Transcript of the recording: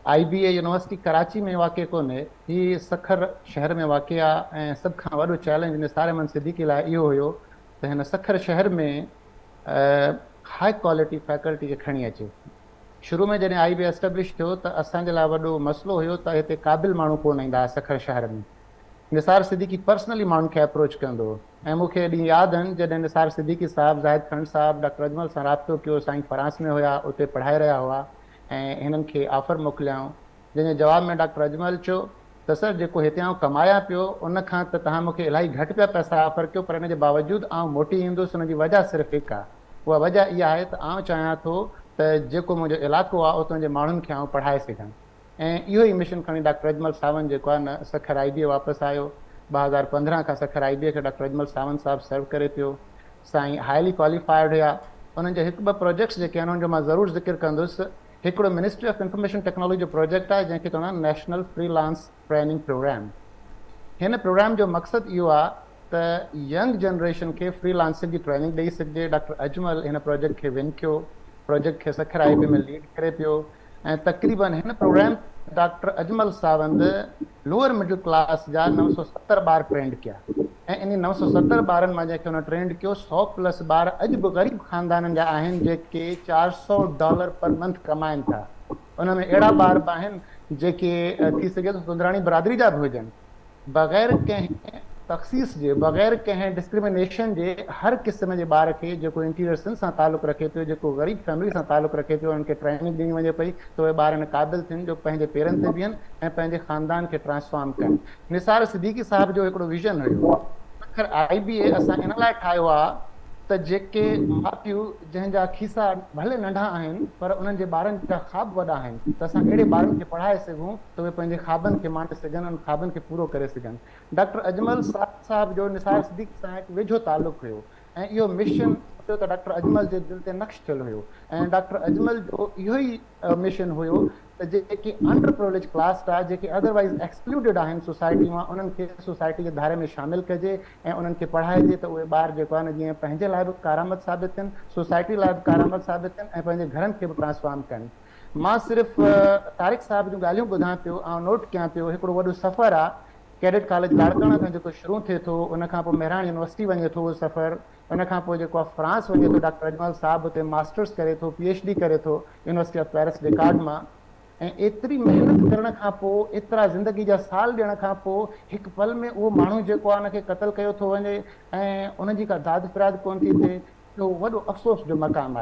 I B A university Karachi ۾ واقع ڪونهي، هي سکر شهر ۾ واقع آ ۽ سڀ کان وڏو چئلينج نثار احمد صديقي لاء اهو هيو ته هن سکر شهر ۾ هاء ڪوالٽي فيڪلٽي کي کڻي اچي. شروع ۾ جڏهن آئي بي اي اسٽيبلش ٿيو ته اسان جي لاء وڏو مسئلو هيو ته هتي قابل ماڻهو ڪونه ايندا ها سکر شهر ۾. نثار صديقي پرسنلي ماڻهن کي اپروچ ڪندو هو ۽ مون کي ڏينهن ياد آهن جڏهن نثار صديقي صاحب زاهد کنڊ صاحب ڊاڪٽر اجمل سان رابطو ڪيو سائين فرانس ۾ هيا اتي پڙهائي رهيا هئا ۽ هنن کي آفر موڪليائون جنهن جي جواب ۾ ڊاڪٽر اجمل چيو ته سر جيڪو هتي آئون ڪمايان پيو ان کان ته توهان مون کي الاهي گهٽ پيا پئسا آفر ڪيو پر ان جي باوجود آئون موٽي ايندس ان جي وجه صرف هڪ آهي اها وجه اها آهي ته آئون چاهيان ٿو ته جيڪو منهنجو علائقو آهي اتان جي ماڻهن کي آئون پڙهائي سگهان. ۽ اهو ئي مشن کڻي ڊاڪٽر اجمل ساوند جيڪو آهي نه سکر آئي بي اي واپس آيو. 2015 کان سکر آئي بي اي کي ڊاڪٽر اجمل ساوند صاحب سرو ڪري پيو. سائين هائلي ڪواليفائيڊ هيا. انهن جا هڪ ٻه پروجيڪٽس جيڪي آهن انهن جو مان ضرور ذڪر ڪندس. هڪڙو منسٽري آف انفارميشن ٽيڪنالاجي جو پروجيڪٽ آهي جنهن کي چوندا آهن national free lance training programme. هن پروگرام جو مقصد اهو آهي ته ينگ جنريشن کي فري لانسنگ جي ٽريننگ ڏئي سگهجي. ڊاڪٽر اجمل هن پروجيڪٽ کي ون ڪيو. پروجيڪٽ کي سکر آئي بي ۾ ليڊ ڪري پيو. ۽ تقريبن هن programme doctor Ajmal Sawand lower middle class جا 970 ٻار ٽرينڊ ڪيا ۽ انهي 970 ٻارن مان جنهن کي هن ٽرينڊ ڪيو 100 پلس ٻار اڄ به غريب خاندانن جا آهن جيڪي 400 ڊالر پر منٿ ڪمائن ٿا ان ۾ اهڙا ٻار به آهن جيڪي ٿي سگهي ٿو سندراڻي برادري جا به هجن. بغير ڪنهن تخصيص جي، بغير ڪنهن ڊسڪرمينيشن جي هر قسم جي ٻار کي جيڪو انٽيريئر سنڌ سان تعلق رکي پيو، جيڪو غريب فيملي سان تعلق رکي پيو انهن کي ٽريننگ ڏني وڃي پئي ته اهي ٻار ان قابل ٿين جو پنهنجي پيرن تي بيهن ۽ پنهنجي خاندان کي ٽرانسفارم ڪن. نثار صديقي صاحب جو هڪڙو ويزن هيو. سکر آئي بي اي اسان ان لاء ٺاهيو آ ته جيڪي ماء پيء جنهن جا کيسا ڀلي ننڍا آهن پر انهن جي ٻارن جا خواب وڏا آهن ته اسان اهڙي ٻارن کي پڙهائي سگهون ته اهي پنهنجي خوابن کي ماڻي سگهن انهن خوابن کي پورو ڪري سگهن. ڊاڪٽر اجمل صاحب جو نثار صديقي سان هڪ ويجهو تعلق هيو ۽ اهو مشن سمجهو ته ڊاڪٽر اجمل جي دل تي نقش ٿيل هيو ۽ ڊاڪٽر اجمل جو اهو ئي مشن هيو ته جيڪي انڊر پرويليج ڪلاس آ جيڪي اڌر وائيز ايڪسڪلوڊيڊ آهن سوسائٽي مان انهن کي سوسائٽي جي ڌاري ۾ شامل ڪجي ۽ انهن کي پڙهائجي ته اهي ٻار جيڪو آهي نه جيئن پنهنجي لاء به ڪارآمد ثابت ٿين سوسائٽي لاء به ڪارآمد ثابت ٿين ۽ پنهنجي گهرن کي به ٽرانسفارم ڪن. مان صرف طارق صاحب جون ڳالهيون ٻڌان پيو آئون نوٽ ڪيان پيو هڪڙو وڏو سفر آ ڪيڊٽ ڪاليج لاڙڪاڻا کان جيڪو شروع ٿئي ٿو ان کان پوء مهراڻ يونيورسٽي وڃي ٿو اهو سفر ان کان پوء جيڪو آ فرانس وڃي ٿو ڊاڪٽر اجمل صاحب اتي ماسٽرس ڪري ٿو پي ايڇ ڊي ڪري ٿو يونيورسٽي آف پيرس ڊيڪارڊ مان ۽ ايتري محنت ڪرڻ کان پوء ايترا زندگي جا سال ڏيڻ کان پوء هڪ پل ۾ اهو ماڻهو جيڪو آ ان کي قتل ڪيو ٿو وڃي ۽ ان جي ڪا داد فرياد ڪونه ٿي ٿئي اهو وڏو افسوس جو مقام آهي.